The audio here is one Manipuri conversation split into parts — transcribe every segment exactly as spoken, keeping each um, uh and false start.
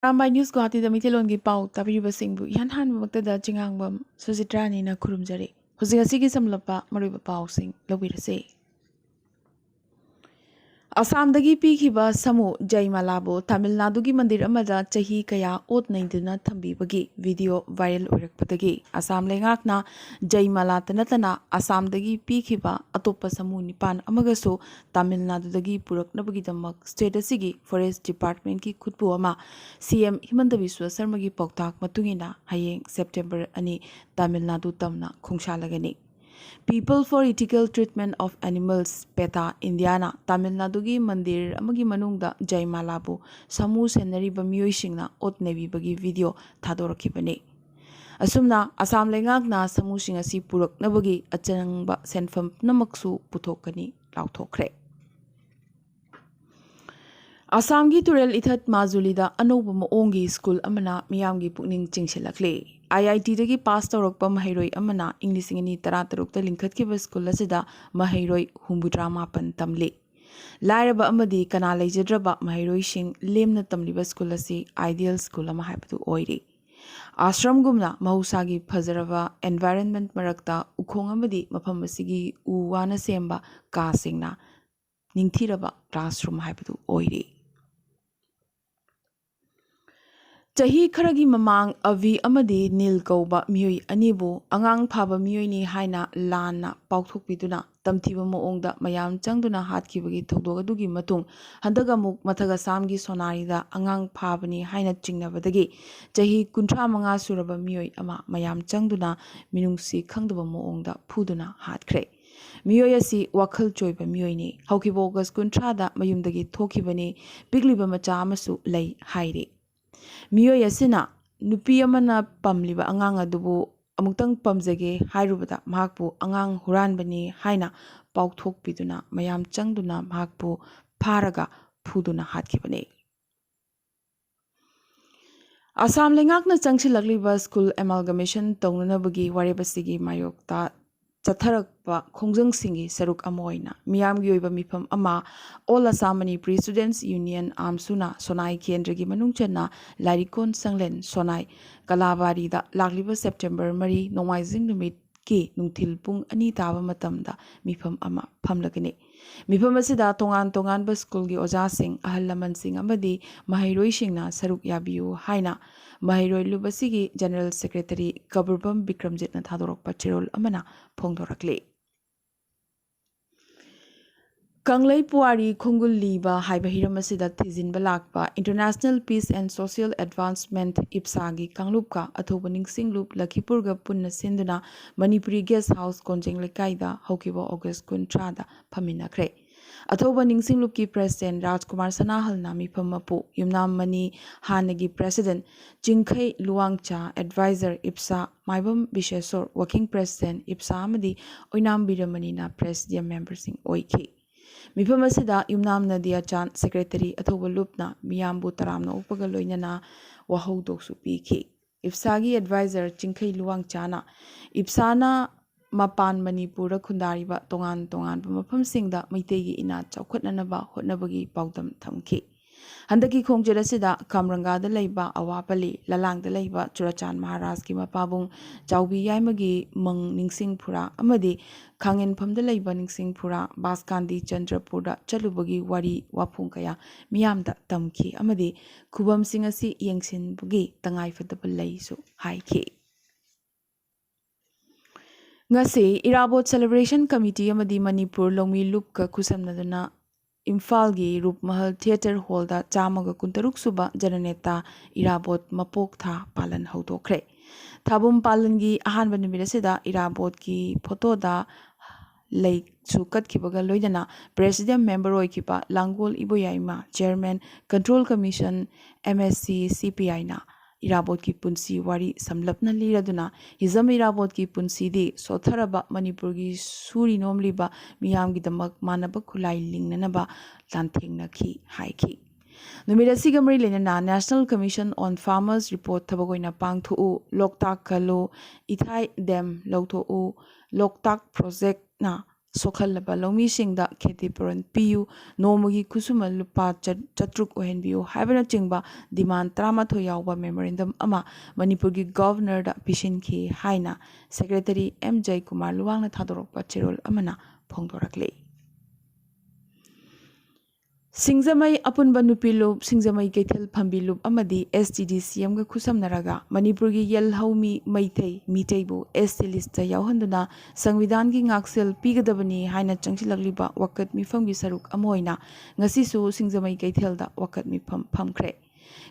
ꯑꯔꯥꯝꯕꯥꯏ ꯅ꯭ꯌꯨꯁ ꯒꯨꯋꯥꯍꯥꯇꯤꯗ ꯃꯩꯇꯩꯂꯣꯟꯒꯤ ꯄꯥꯎ ꯇꯥꯕꯤꯔꯤꯕꯁꯤꯡꯕꯨ ꯏꯍꯥꯟ ꯍꯥꯟꯕꯃꯛꯇꯗ ꯆꯤꯉꯥꯡꯕꯝ ꯁꯨꯖꯤꯇ꯭ꯔꯥꯅꯤꯅ ꯈꯨꯔꯨꯝꯖꯔꯤ꯫ ꯍꯧꯖꯤꯛ ꯑꯁꯤꯒꯤ ꯁꯝꯂꯞꯄ ꯃꯔꯨꯑꯣꯏꯕ ꯄꯥꯎꯁꯤꯡ ꯂꯧꯕꯤꯔꯁꯤ꯫ ꯑꯁꯥꯝꯗꯒꯤ ꯄꯤꯈꯤꯕ ꯁꯥꯃꯨ ꯖꯩꯃꯥꯂꯥꯕꯨ ꯇꯥꯃꯤꯜ ꯅꯥꯗꯨꯒꯤ ꯃꯟꯗꯤꯔ ꯑꯃꯗ ꯆꯍꯤ ꯀꯌꯥ ꯑꯣꯠ ꯅꯩꯗꯨꯅ ꯊꯝꯕꯤꯕꯒꯤ ꯚꯤꯗꯤꯑꯣ ꯚꯥꯏꯔꯦꯜ ꯑꯣꯏꯔꯛꯄꯗꯒꯤ ꯑꯁꯥꯝ ꯂꯩꯉꯥꯛꯅ ꯖꯩꯃꯥꯂꯥꯇ ꯅꯠꯇꯅ ꯑꯁꯥꯝꯗꯒꯤ ꯄꯤꯈꯤꯕ ꯑꯇꯣꯞꯄ ꯁꯥꯃꯨ ꯅꯤꯄꯥꯟ ꯑꯃꯒꯁꯨ ꯇꯥꯃꯤꯜ ꯅꯥꯗꯨꯗꯒꯤ ꯄꯨꯔꯛꯅꯕꯒꯤꯗꯃꯛ ꯁ꯭ꯇꯦꯠ ꯑꯁꯤꯒꯤ ꯐꯣꯔꯦꯁ ꯗꯤꯄꯥꯔꯠꯃꯦꯟꯠꯀꯤ ꯈꯨꯠꯄꯨ ꯑꯃ ꯁꯤ ꯑꯦꯝ ꯍꯤꯃꯟꯇ ꯕꯤꯁ꯭ꯋ ꯁꯔꯃꯒꯤ ꯄꯥꯎꯇꯥꯛ ꯃꯇꯨꯡ ꯏꯟꯅ ꯍꯌꯦꯡ ꯁꯦꯞꯇꯦꯝꯕꯔ ꯑꯅꯤ ꯇꯥꯃꯤꯜ ꯅꯥꯗꯨ ꯇꯝꯅ ꯈꯣꯡꯁꯥꯜꯂꯒꯅꯤ꯫ People for Ethical Treatment of Animals, ꯄꯦꯇꯥ, ꯏꯟꯗꯤꯌꯥꯅ ꯇꯥꯃꯤꯜ ꯅꯥꯗꯨꯒꯤ ꯃꯟꯗꯤꯔ ꯑꯃꯒꯤ ꯃꯅꯨꯡꯗ ꯖꯩꯃꯥꯂꯥꯕꯨ ꯁꯥꯃꯨ ꯁꯦꯟꯅꯔꯤꯕ ꯃꯤꯑꯣꯏꯁꯤꯡꯅ ꯑꯣꯠ ꯅꯩꯕꯤꯕꯒꯤ ꯚꯤꯗꯤꯑꯣ ꯊꯥꯗꯣꯔꯛꯈꯤꯕꯅꯤ꯫ ꯑꯁꯨꯝꯅ ꯑꯁꯥꯝ ꯂꯩꯉꯥꯛꯅ ꯁꯥꯃꯨꯁꯤꯡ ꯑꯁꯤ ꯄꯨꯔꯛꯅꯕꯒꯤ ꯑꯆꯪꯕ ꯁꯦꯟꯐꯝ ꯄꯨꯝꯅꯃꯛꯁꯨ ꯄꯨꯊꯣꯛꯀꯅꯤ ꯂꯥꯎꯊꯣꯛꯈ꯭ꯔꯦ꯫ ꯑꯁꯥꯝꯒꯤ ꯇꯨꯔꯦꯜ ꯏꯊꯠ ꯃꯥꯖꯨꯂꯤꯗ ꯑꯅꯧꯕ ꯃꯑꯣꯡꯒꯤ ꯁ꯭ꯀꯨꯜ ꯑꯃꯅ ꯃꯤꯌꯥꯝꯒꯤ ꯄꯨꯛꯅꯤꯡ ꯆꯤꯡꯁꯤꯜꯂꯛꯂꯤ꯫ ꯑꯥꯏ ꯑꯥꯏ ꯇꯤꯗꯒꯤ ꯄꯥꯁ ꯇꯧꯔꯛꯄ ꯃꯍꯩꯔꯣꯏ ꯑꯃꯅ ꯏꯪ ꯂꯤꯁꯤꯡ ꯑꯅꯤ ꯇꯔꯥꯇꯔꯨꯛꯇ ꯂꯤꯡꯈꯠꯈꯤꯕ ꯁ꯭ꯀꯨꯜ ꯑꯁꯤꯗ ꯃꯍꯩꯔꯣꯏ ꯍꯨꯝꯐꯨꯇꯔꯥ ꯃꯥꯄꯟ ꯇꯝꯂꯤ꯫ ꯂꯥꯏꯔꯕ ꯑꯃꯗꯤ ꯀꯅꯥ ꯂꯩꯖꯗ꯭ꯔꯕ ꯃꯍꯩꯔꯣꯏꯁꯤꯡ ꯂꯦꯝꯅ ꯇꯝꯂꯤꯕ ꯁ꯭ꯀꯨꯜ ꯑꯁꯤ ꯑꯥꯏꯗꯤꯌꯦꯜ ꯁ꯭ꯀꯨꯜ ꯑꯃ ꯍꯥꯏꯕꯗꯨ ꯑꯣꯏꯔꯤ꯫ ꯑꯥꯁ꯭ꯔꯝꯒꯨꯝꯅ ꯃꯍꯧꯁꯥꯒꯤ ꯐꯖꯔꯕ ꯑꯦꯟꯚꯥꯏꯔꯟꯃꯦꯟꯠ ꯃꯔꯛꯇ ꯎꯈꯣꯡ ꯑꯃꯗꯤ ꯃꯐꯝ ꯑꯁꯤꯒꯤ ꯎ ꯋꯥꯅ ꯁꯦꯝꯕ ꯀꯥꯁꯤꯡꯅ ꯅꯤꯡꯊꯤꯔꯕ ꯀ꯭ꯂꯥꯁꯔꯨꯝ ꯍꯥꯏꯕꯗꯨ ꯑꯣꯏꯔꯤ꯫ ꯆꯍꯤ ꯈꯔꯒꯤ ꯃꯃꯥꯡ ꯑꯚꯤ ꯑꯃꯗꯤ ꯅꯤꯜ ꯀꯧꯕ ꯃꯤꯑꯣꯏ ꯑꯅꯤꯕꯨ ꯑꯉꯥꯡ ꯐꯥꯕ ꯃꯤꯑꯣꯏꯅꯤ ꯍꯥꯏꯅ ꯂꯥꯟꯅ ꯄꯥꯎꯊꯣꯛꯄꯤꯗꯨꯅ ꯇꯝꯊꯤꯕ ꯃꯑꯣꯡꯗ ꯃꯌꯥꯝ ꯆꯪꯗꯨꯅ ꯍꯥꯠꯈꯤꯕꯒꯤ ꯊꯧꯗꯣꯛ ꯑꯗꯨꯒꯤ ꯃꯇꯨꯡ, ꯍꯟꯗꯛ ꯑꯃꯨꯛ ꯃꯊꯛ ꯑꯁꯥꯝꯒꯤ ꯁꯣꯅꯥꯔꯤꯗ ꯑꯉꯥꯡ ꯐꯥꯕꯅꯤ ꯍꯥꯏꯅ ꯆꯤꯡꯅꯕꯗꯒꯤ ꯆꯍꯤ ꯀꯨꯟꯊ꯭ꯔꯥ ꯃꯉꯥ ꯁꯨꯔꯕ ꯃꯤꯑꯣꯏ ꯑꯃ ꯃꯌꯥꯝ ꯆꯪꯗꯨꯅ ꯃꯤꯅꯨꯡꯁꯤ ꯈꯪꯗꯕ ꯃꯑꯣꯡꯗ ꯐꯨꯗꯨꯅ ꯍꯥꯠꯈ꯭ꯔꯦ꯫ ꯃꯤꯑꯣꯏ ꯑꯁꯤ ꯋꯥꯈꯜ ꯆꯣꯏꯕ ꯃꯤꯑꯣꯏꯅꯤ꯫ ꯍꯧꯈꯤꯕ ꯑꯣꯒꯁ ꯀꯨꯟꯊ꯭ꯔꯥꯗ ꯃꯌꯨꯝꯗꯒꯤ ꯊꯣꯛꯈꯤꯕꯅꯤ꯫ ꯄꯤꯛꯂꯤꯕ ꯃꯆꯥ ꯑꯃꯁꯨ ꯂꯩ ꯍꯥꯏꯔꯤ꯫ ꯃꯤꯑꯣꯏ ꯑꯁꯤꯅ ꯅꯨꯄꯤ ꯑꯃꯅ ꯄꯝꯂꯤꯕ ꯑꯉꯥꯡ ꯑꯗꯨꯕꯨ ꯑꯃꯨꯛꯇꯪ ꯄꯝꯖꯒꯦ ꯍꯥꯏꯔꯨꯕꯗ ꯃꯍꯥꯛꯄꯨ ꯑꯉꯥꯡ ꯍꯨꯔꯥꯟꯕꯅꯤ ꯍꯥꯏꯅ ꯄꯥꯎꯊꯣꯛꯄꯤꯗꯨꯅ ꯃꯌꯥꯝ ꯆꯪꯗꯨꯅ ꯃꯍꯥꯛꯄꯨ ꯐꯥꯔꯒ ꯐꯨꯗꯨꯅ ꯍꯥꯠꯈꯤꯕꯅꯤ꯫ ꯑꯁꯥꯝ ꯂꯩꯉꯥꯛꯅ ꯆꯪꯁꯤꯜꯂꯛꯂꯤꯕ ꯁ꯭ꯀꯨꯜ ꯑꯦꯃꯥꯜꯒꯃꯦꯁꯟ ꯇꯧꯅꯅꯕꯒꯤ ꯋꯥꯔꯦꯞ ꯑꯁꯤꯒꯤ ꯃꯥꯌꯣꯛꯇ ꯆꯠꯊꯔꯛꯄ ꯈꯣꯡꯖꯪꯁꯤꯡꯒꯤ ꯁꯔꯨꯛ ꯑꯃ ꯑꯣꯏꯅ ꯃꯤꯌꯥꯝꯒꯤ ꯑꯣꯏꯕ ꯃꯤꯐꯝ ꯑꯃ All Assam Manipuri Students Union, ꯑꯥꯝꯁꯨꯅ ꯁꯣꯅꯥꯏ ꯀꯦꯟꯗ꯭ꯔꯒꯤ ꯃꯅꯨꯡ ꯆꯟꯅ ꯂꯥꯏꯔꯤꯛꯀꯣꯟ ꯁꯪꯂꯦꯟ ꯁꯣꯅꯥꯏ ꯀꯂꯥꯕꯥꯔꯤꯗ ꯂꯥꯛꯂꯤꯕ ꯁꯦꯞꯇꯦꯝꯕꯔ ꯃꯔꯤ ꯅꯣꯡꯃꯥꯏꯖꯤꯡ ꯅꯨꯃꯤꯠꯀꯤ ꯅꯨꯡꯊꯤꯜ ꯄꯨꯡ ꯑꯅꯤ ꯇꯥꯕ ꯃꯇꯝꯗ ꯃꯤꯐꯝ ꯑꯃ ꯐꯝꯂꯒꯅꯤ꯫ ꯃꯤꯐꯝ ꯑꯁꯤꯗ ꯇꯣꯉꯥꯟ ꯇꯣꯉꯥꯟꯕ ꯁ꯭ꯀꯨꯜꯒꯤ ꯑꯣꯖꯥꯁꯤꯡ, ꯑꯍꯜ ꯂꯃꯟꯁꯤꯡ ꯑꯃꯗꯤ ꯃꯍꯩꯔꯣꯏꯁꯤꯡꯅ ꯁꯔꯨꯛ ꯌꯥꯕꯤꯌꯨ ꯍꯥꯏꯅ ꯃꯍꯩꯔꯣꯏ ꯂꯨꯞ ꯑꯁꯤꯒꯤ ꯖꯦꯅꯔꯦꯜ ꯁꯦꯀ꯭ꯔꯦꯇꯔꯤ ꯀꯕꯨꯔꯕꯝ ꯕꯤꯀ꯭ꯔꯝꯖꯤꯠꯅ ꯊꯥꯗꯣꯔꯛꯄ ꯆꯦꯔꯣꯜ ꯑꯃꯅ ꯐꯣꯡꯗꯣꯔꯛꯂꯤ꯫ ꯀꯪꯂꯩ ꯄꯨꯋꯥꯔꯤ ꯈꯣꯡꯒꯨꯜ ꯂꯤꯕ ꯍꯥꯏꯕ ꯍꯤꯔꯝ ꯑꯁꯤꯗ ꯊꯤꯖꯤꯟꯕ ꯂꯥꯛꯄ International Peace and Social Advancement, ꯏꯞꯁꯥꯒꯤ ꯀꯥꯡꯂꯨꯞꯀ ꯑꯊꯧꯕ ꯅꯤꯡꯁꯤꯡꯂꯨꯞ ꯂꯈꯤꯄꯨꯔꯒ ꯄꯨꯟꯅ ꯁꯤꯟꯗꯨꯅ ꯃꯅꯤꯄꯨꯔꯤ ꯒꯦꯁ ꯍꯥꯎꯁ ꯀꯣꯟꯖꯦꯡ ꯂꯩꯀꯥꯏꯗ ꯍꯧꯈꯤꯕ ꯑꯣꯒꯁ ꯀꯨꯟꯊ꯭ꯔꯥꯗ ꯐꯝꯃꯤꯟꯅꯈ꯭ꯔꯦ꯫ ꯑꯊꯧꯕ ꯅꯤꯡꯁꯤꯡꯂꯨꯞꯀꯤ ꯄ꯭ꯔꯦꯁꯤꯗꯦꯟ ꯔꯥꯖꯀꯨꯃꯥꯔ ꯁꯅꯥꯍꯜꯅ ꯃꯤꯐꯝ ꯃꯄꯨ, ꯌꯨꯝꯅꯥꯝ ꯃꯅꯤ ꯍꯥꯟꯅꯒꯤ ꯄ꯭ꯔꯦꯁꯤꯗꯦꯟ ꯆꯤꯡꯈꯩ ꯂꯨꯋꯥꯡꯆꯥ, ꯑꯦꯗꯚꯥꯏꯖꯔ ꯏꯞꯁꯥ ꯃꯥꯏꯕꯝ ꯕꯤꯁꯦꯁꯣꯔ, ꯋꯥꯔꯀꯤꯡ ꯄ꯭ꯔꯦꯁꯤꯗꯦꯟ ꯏꯞꯁꯥ ꯑꯃꯗꯤ ꯑꯣꯏꯅꯥꯝ ꯕꯤꯔꯃꯅꯤꯅ ꯄ꯭ꯔꯦꯁꯤꯗꯤꯌꯝ ꯃꯦꯝꯕꯔꯁꯤꯡ ꯑꯣꯏꯈꯤ꯫ ꯃꯤꯐꯝ ꯑꯁꯤꯗ ꯌꯨꯝꯅꯥꯝ ꯅꯗꯤꯌꯥ ꯆꯥꯟ, ꯁꯦꯀ꯭ꯔꯦꯇꯔꯤ ꯑꯊꯧꯕ ꯂꯨꯞꯅ ꯃꯤꯌꯥꯝꯕꯨ ꯇꯔꯥꯝꯅ ꯑꯣꯛꯄꯒ ꯂꯣꯏꯅꯅ ꯋꯥꯍꯧꯗꯣꯛꯁꯨ ꯄꯤꯈꯤ꯫ ꯏꯞꯁꯥꯒꯤ ꯑꯦꯗꯚꯥꯏꯖꯔ ꯆꯤꯡꯈꯩ ꯂꯨꯋꯥꯡꯆꯥꯅ ꯏꯞꯁꯥꯅ ꯃꯄꯥꯟ ꯃꯅꯤꯄꯨꯔꯗ ꯈꯨꯟꯗꯥꯔꯤꯕ ꯇꯣꯉꯥꯟ ꯇꯣꯉꯥꯟꯕ ꯃꯐꯝꯁꯤꯡꯗ ꯃꯩꯇꯩꯒꯤ ꯏꯅꯥꯠ ꯆꯥꯎꯈꯠꯅꯅꯕ ꯍꯣꯠꯅꯕꯒꯤ ꯄꯥꯎꯗꯝ ꯊꯝꯈꯤ꯫ ꯍꯟꯗꯛꯀꯤ ꯈꯣꯡꯆꯠ ꯑꯁꯤꯗ ꯈꯥꯝꯔꯪꯒꯥꯗ ꯂꯩꯕ ꯑꯋꯥꯄꯜꯂꯤ, ꯂꯂꯥꯡꯗ ꯂꯩꯕ ꯆꯨꯔꯆꯥꯟ ꯃꯍꯥꯔꯥꯖꯀꯤ ꯃꯄꯥꯕꯨꯡ ꯆꯥꯎꯕꯤ ꯌꯥꯏꯃꯒꯤ ꯃꯪ ꯅꯤꯡꯁꯤꯡ ꯐꯨꯔꯥ ꯑꯃꯗꯤ ꯈꯥꯉꯦꯟꯐꯝꯗ ꯂꯩꯕ ꯅꯤꯡꯁꯤꯡ ꯐꯨꯔꯥ, ꯕꯥꯁꯀꯥꯟꯗꯤ ꯆꯟꯗ꯭ꯔꯄꯨꯔꯗ ꯆꯠꯂꯨꯕꯒꯤ ꯋꯥꯔꯤ ꯋꯥꯐꯣꯡ ꯀꯌꯥ ꯃꯤꯌꯥꯝꯗ ꯇꯝꯈꯤ ꯑꯃꯗꯤ ꯈꯨꯕꯝꯁꯤꯡ ꯑꯁꯤ ꯌꯦꯡꯁꯤꯟꯕꯒꯤ ꯇꯉꯥꯏꯐꯗꯕ ꯂꯩꯁꯨ ꯍꯥꯏꯈꯤ꯫ ꯉꯁꯤ ꯏꯔꯥꯕꯣꯠ ꯁꯦꯂꯦꯕ꯭ꯔꯦꯁꯟ ꯀꯃꯤꯇꯤ ꯑꯃꯗꯤ ꯃꯅꯤꯄꯨꯔ ꯂꯧꯃꯤ ꯂꯨꯞꯀ ꯈꯨꯠꯁꯝꯅꯗꯨꯅ ꯏꯝꯐꯥꯜꯒꯤ ꯔꯨꯞꯃꯍꯜ ꯊꯤꯌꯦꯇꯔ ꯍꯣꯜꯗ ꯆꯥꯝꯃꯒ ꯀꯨꯟꯇꯔꯨꯛ ꯁꯨꯕ ꯖꯅꯅꯦꯇꯥ ꯏꯔꯥꯕꯣꯠ ꯃꯄꯣꯛ ꯊꯥ ꯄꯥꯂꯟ ꯍꯧꯗꯣꯛꯈ꯭ꯔꯦ꯫ ꯊꯥꯕꯨꯝ ꯄꯥꯂꯟꯒꯤ ꯑꯍꯥꯟꯕ ꯅꯨꯃꯤꯠ ꯑꯁꯤꯗ ꯏꯔꯥꯕꯣꯠꯀꯤ ꯐꯣꯇꯣꯗ ꯂꯩꯁꯨ ꯀꯠꯈꯤꯕꯒ ꯂꯣꯏꯅꯅ ꯄ꯭ꯔꯦꯁꯤꯗꯦꯟ ꯃꯦꯝꯕꯔ ꯑꯣꯏꯈꯤꯕ Langol Iboyaima, chairman, control commission, M S C, C ꯄꯤ ꯑꯥꯏꯅ ꯏꯔꯥꯕꯣꯠꯀꯤ ꯄꯨꯟꯁꯤ ꯋꯥꯔꯤ ꯁꯝꯂꯞꯅ ꯂꯤꯔꯗꯨꯅ, ꯍꯤꯖꯝ ꯏꯔꯥꯕꯣꯠꯀꯤ ꯄꯨꯟꯁꯤꯗꯤ ꯁꯣꯠꯊꯔꯕ ꯃꯅꯤꯄꯨꯔꯒꯤ ꯁꯨꯔꯤ ꯅꯣꯝꯂꯤꯕ ꯃꯤꯌꯥꯝꯒꯤꯗꯃꯛ ꯃꯥꯟꯅꯕ ꯈꯨꯠꯂꯥꯏ ꯂꯤꯡꯅꯅꯕ ꯂꯥꯟꯊꯦꯡꯅꯈꯤ ꯍꯥꯏꯈꯤ꯫ ꯅꯨꯃꯤꯠ ꯑꯁꯤꯒ ꯃꯔꯤ ꯂꯩꯅꯅ National Commission on Farmers Report ꯊꯕꯛ ꯑꯣꯏꯅ ꯄꯥꯡꯊꯣꯛꯎ, ꯂꯣꯛꯇꯥꯛ ꯀꯜꯂꯨ, ꯏꯊꯥꯏ ꯗꯦꯝ ꯂꯧꯊꯣꯛꯎ, ꯂꯣꯛꯇꯥꯛ ꯄ꯭ꯔꯣꯖꯦꯛꯅ ꯁꯣꯛꯍꯜꯂꯕ ꯂꯧꯃꯤꯁꯤꯡꯗ ꯈꯦꯇꯤꯄꯨꯔꯟ ꯄꯤꯌꯨ, ꯅꯣꯡꯃꯒꯤ ꯈꯨꯠꯁꯨꯃꯟ ꯂꯨꯄꯥ ꯆꯥ-, ꯆꯥꯇ꯭ꯔꯨꯛ ꯑꯣꯏꯍꯟꯕꯤꯌꯨ ꯍꯥꯏꯕꯅꯆꯤꯡꯕ demand ꯇꯔꯥꯃꯥꯊꯣꯏ ꯌꯥꯎꯕ memorandum ꯑꯃ ꯃꯅꯤꯄꯨꯔꯒꯤ Governorꯗ ꯄꯤꯁꯤꯟꯈꯤ ꯍꯥꯏꯅ Secretary ꯑꯦꯝ ꯖꯌꯀꯨꯃꯥꯔ ꯂꯨꯋꯥꯡꯅ ꯊꯥꯗꯣꯔꯛꯄ ꯆꯦꯔꯣꯜ ꯑꯃꯅ ꯐꯣꯡꯗꯣꯔꯛꯂꯤ꯫ ꯁꯤꯡꯖꯃꯩ ꯑꯄꯨꯟꯕ ꯅꯨꯄꯤ ꯂꯨꯞ, ꯁꯤꯡꯖꯃꯩ ꯀꯩꯊꯦꯜ ꯐꯝꯕꯤ ꯂꯨꯞ ꯑꯃꯗꯤ S T D C Mꯒ ꯈꯨꯠꯁꯝꯅꯔꯒ ꯃꯅꯤꯄꯨꯔꯒꯤ ꯌꯦꯜꯍꯧꯃꯤ ꯃꯩꯇꯩ ꯃꯤꯇꯩꯕꯨ S T listꯇ ꯌꯥꯎꯍꯟꯗꯨꯅ ꯁꯪꯕꯤꯙꯥꯟꯒꯤ ꯉꯥꯛꯁꯦꯜ ꯄꯤꯒꯗꯕꯅꯤ ꯍꯥꯏꯅ ꯆꯪꯁꯤꯜꯂꯛꯂꯤꯕ ꯋꯥꯀꯠ ꯃꯤꯐꯝꯒꯤ ꯁꯔꯨꯛ ꯑꯃ ꯑꯣꯏꯅ ꯉꯁꯤꯁꯨ ꯁꯤꯡꯖꯃꯩ ꯀꯩꯊꯦꯜꯗ ꯋꯥꯀꯠ ꯃꯤꯐꯝ ꯐꯝꯈ꯭ꯔꯦ꯫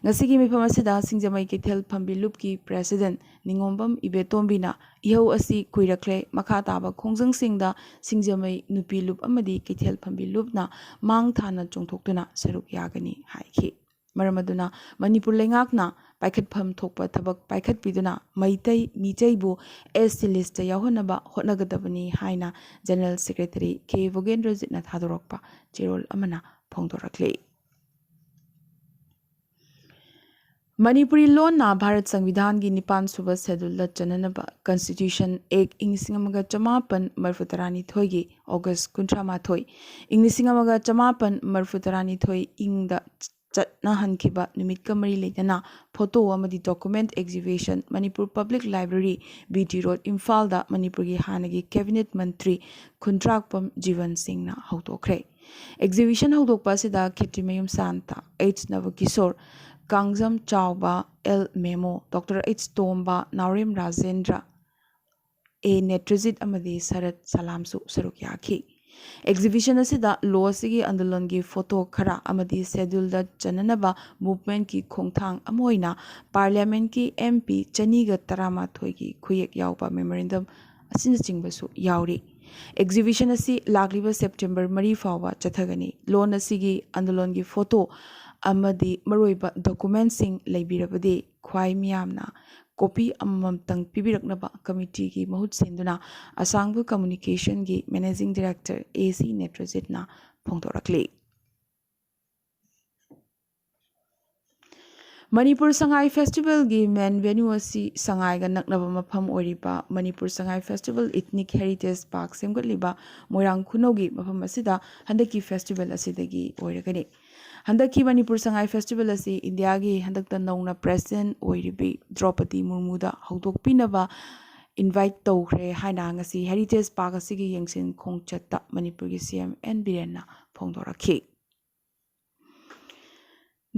ꯉꯁꯤꯒꯤ ꯃꯤꯐꯝ ꯑꯁꯤꯗ ꯁꯤꯡꯖꯃꯩ ꯀꯩꯊꯦꯜ ꯐꯝꯕꯤ ꯂꯨꯞꯀꯤ President ꯅꯤꯉꯣꯝꯕꯝ ꯏꯕꯦꯇꯣꯝꯕꯤꯅ ꯏꯍꯧ ꯑꯁꯤ ꯀꯨꯏꯔꯛꯂꯦ, ꯃꯈꯥ ꯇꯥꯕ ꯈꯣꯡꯖꯪꯁꯤꯡꯗ ꯁꯤꯡꯖꯃꯩ ꯅꯨꯄꯤ ꯂꯨꯞ ꯑꯃꯗꯤ ꯀꯩꯊꯦꯜ ꯐꯝꯕꯤ ꯂꯨꯞꯅ ꯃꯥꯡ ꯊꯥꯅ ꯆꯣꯡꯊꯣꯛꯇꯨꯅ ꯁꯔꯨꯛ ꯌꯥꯒꯅꯤ ꯍꯥꯏꯈꯤ꯫ ꯃꯔꯝ ꯑꯗꯨꯅ ꯃꯅꯤꯄꯨꯔ ꯂꯩꯉꯥꯛꯅ ꯄꯥꯏꯈꯠꯐꯝ ꯊꯣꯛꯄ ꯊꯕꯛ ꯄꯥꯏꯈꯠꯄꯤꯗꯨꯅ ꯃꯩꯇꯩ ꯃꯤꯇꯩꯕꯨ S T listꯇ ꯌꯥꯎꯍꯟꯅꯕ ꯍꯣꯠꯅꯒꯗꯕꯅꯤ ꯍꯥꯏꯅ General Secretary ꯀꯦ ꯚꯣꯒꯦꯟꯗ꯭ꯔꯖꯤꯠꯅ ꯊꯥꯗꯣꯔꯛꯄ ꯆꯦꯔꯣꯜ ꯑꯃꯅ ꯐꯣꯡꯗꯣꯔꯛꯂꯤ꯫ ꯃꯅꯤꯄꯨꯔꯤ ꯂꯣꯟꯅ ꯚꯥꯔꯠ ꯁꯪꯕꯤꯙꯥꯟꯒꯤ ꯅꯤꯄꯥꯟ ꯁꯨꯕ schedule ꯆꯟꯅꯅꯕ Constitution Act ꯏꯪ ꯂꯤꯁꯤꯡ ꯑꯃꯒ ꯆꯃꯥꯄꯟ ꯃꯔꯤꯐꯨ ꯇꯔꯥꯅꯤꯊꯣꯏꯒꯤ August ꯀꯨꯟꯊ꯭ꯔꯥ ꯃꯥꯊꯣꯏ, ꯏꯪ ꯂꯤꯁꯤꯡ ꯑꯃꯒ ꯆꯃꯥꯄꯟ ꯃꯔꯤꯐꯨ ꯇꯔꯥꯅꯤꯊꯣꯏ ꯏꯪꯗ ꯆꯠꯅꯍꯟꯈꯤꯕ ꯅꯨꯃꯤꯠꯀ ꯃꯔꯤ ꯂꯩꯅꯅ photo ꯑꯃꯗꯤ document exhibition Manipur Public Library, B T Road, ꯏꯝꯐꯥꯜꯗ ꯃꯅꯤꯄꯨꯔꯒꯤ ꯍꯥꯟꯅꯒꯤ Cabinet ꯃꯟꯇ꯭ꯔꯤ ꯈꯨꯟꯗ꯭ꯔꯥꯛꯄꯝ ꯖꯤꯕꯟ ꯁꯤꯡꯅ ꯍꯧꯗꯣꯛꯈ꯭ꯔꯦ꯫ Exhibition ꯍꯧꯗꯣꯛꯄ ꯑꯁꯤꯗ ꯈꯦꯇ꯭ꯔꯤꯃꯌꯨꯝ ꯁꯥꯟꯇ, H ꯅꯕꯀꯤꯁꯣꯔ, ꯀꯥꯡꯖꯝ ꯆꯥꯎꯕ, L memo, Doctor H Tomba, Naorem Rajendra, A ꯅꯦꯇ꯭ꯔꯖꯤꯠ ꯑꯃꯗꯤ ꯁꯔꯠ ꯁꯂꯥꯝꯁꯨ ꯁꯔꯨꯛ ꯌꯥꯈꯤ꯫ Exhibition ꯑꯁꯤꯗ law ꯑꯁꯤꯒꯤ ꯑꯟꯗꯣꯂꯟꯒꯤ photo ꯈꯔ ꯑꯃꯗꯤ scheduleꯗ ꯆꯟꯅꯅꯕ movementꯀꯤ ꯈꯣꯡꯊꯥꯡ ꯑꯃ ꯑꯣꯏꯅ Parliamentꯀꯤ M P ꯆꯅꯤꯒ ꯇꯔꯥꯃꯥꯊꯣꯏꯒꯤ ꯈꯨꯌꯦꯛ ꯌꯥꯎꯕ memorandum ꯑꯁꯤꯅꯆꯤꯡꯕꯁꯨ ꯌꯥꯎꯔꯤ꯫ Exhibition ꯑꯁꯤ ꯂꯥꯛꯂꯤꯕ September ꯃꯔꯤ ꯐꯥꯎꯕ ꯆꯠꯊꯒꯅꯤ꯫ Law ꯑꯁꯤꯒꯤ ꯑꯟꯗꯣꯂꯟꯒꯤ photo ꯑꯃꯗꯤ ꯃꯔꯨꯑꯣꯏꯕ documentꯁꯤꯡ ꯂꯩꯕꯤꯔꯕꯗꯤ ꯈ꯭ꯋꯥꯏ ꯃꯤꯌꯥꯝꯅ copy ꯑꯃꯃꯝꯇꯪ ꯄꯤꯕꯤꯔꯛꯅꯕ committeeꯒꯤ ꯃꯍꯨꯠ ꯁꯤꯟꯗꯨꯅ ꯑꯁꯥꯡꯕ Communicationꯒꯤ Managing Director A C ꯅꯦꯇ꯭ꯔꯖꯤꯠꯅ ꯐꯣꯡꯗꯣꯔꯛꯂꯤ꯫ Manipur Sangai ꯐꯦꯁꯇꯤꯚꯦꯜꯒꯤ ꯃꯦꯟ ꯚꯦꯅ꯭ꯌꯨ ꯑꯁꯤ ꯁꯉꯥꯏꯒ ꯅꯛꯅꯕ ꯃꯐꯝ ꯑꯣꯏꯔꯤꯕ Manipur Sangai festival ethnic heritage park ꯁꯦꯝꯒꯠꯂꯤꯕ ꯃꯣꯏꯔꯥꯡ ꯈꯨꯅꯧꯒꯤ ꯃꯐꯝ ꯑꯁꯤꯗ ꯍꯟꯗꯛꯀꯤ ꯐꯦꯁꯇꯤꯚꯦꯜ ꯑꯁꯤꯗꯒꯤ ꯑꯣꯏꯔꯒꯅꯤ꯫ ꯍꯟꯗꯛꯀꯤ ꯃꯅꯤꯄꯨꯔ ꯁꯉꯥꯏ ꯐꯦꯁꯇꯤꯚꯦꯜ ꯑꯁꯤ ꯏꯟꯗꯤꯌꯥꯒꯤ ꯍꯟꯗꯛꯇ ꯅꯧꯅ ꯄ꯭ꯔꯦꯁꯤꯗꯦꯟꯠ ꯑꯣꯏꯔꯤꯕꯤ ꯗ꯭ꯔꯧꯄꯗꯤ ꯃꯨꯔꯃꯨꯗ ꯍꯧꯗꯣꯛꯄꯤꯅꯕ ꯏꯟꯚꯥꯏꯠ ꯇꯧꯈ꯭ꯔꯦ ꯍꯥꯏꯅ ꯉꯁꯤ ꯍꯦꯔꯤꯇꯦꯖ ꯄꯥꯔꯛ ꯑꯁꯤꯒꯤ ꯌꯦꯡꯁꯤꯟ ꯈꯣꯡꯆꯠꯇ ꯃꯅꯤꯄꯨꯔꯒꯤ ꯁꯤ ꯑꯦꯝ ꯑꯦꯟ ꯕꯤꯔꯦꯟꯅ ꯐꯣꯡꯗꯣꯔꯛꯈꯤ꯫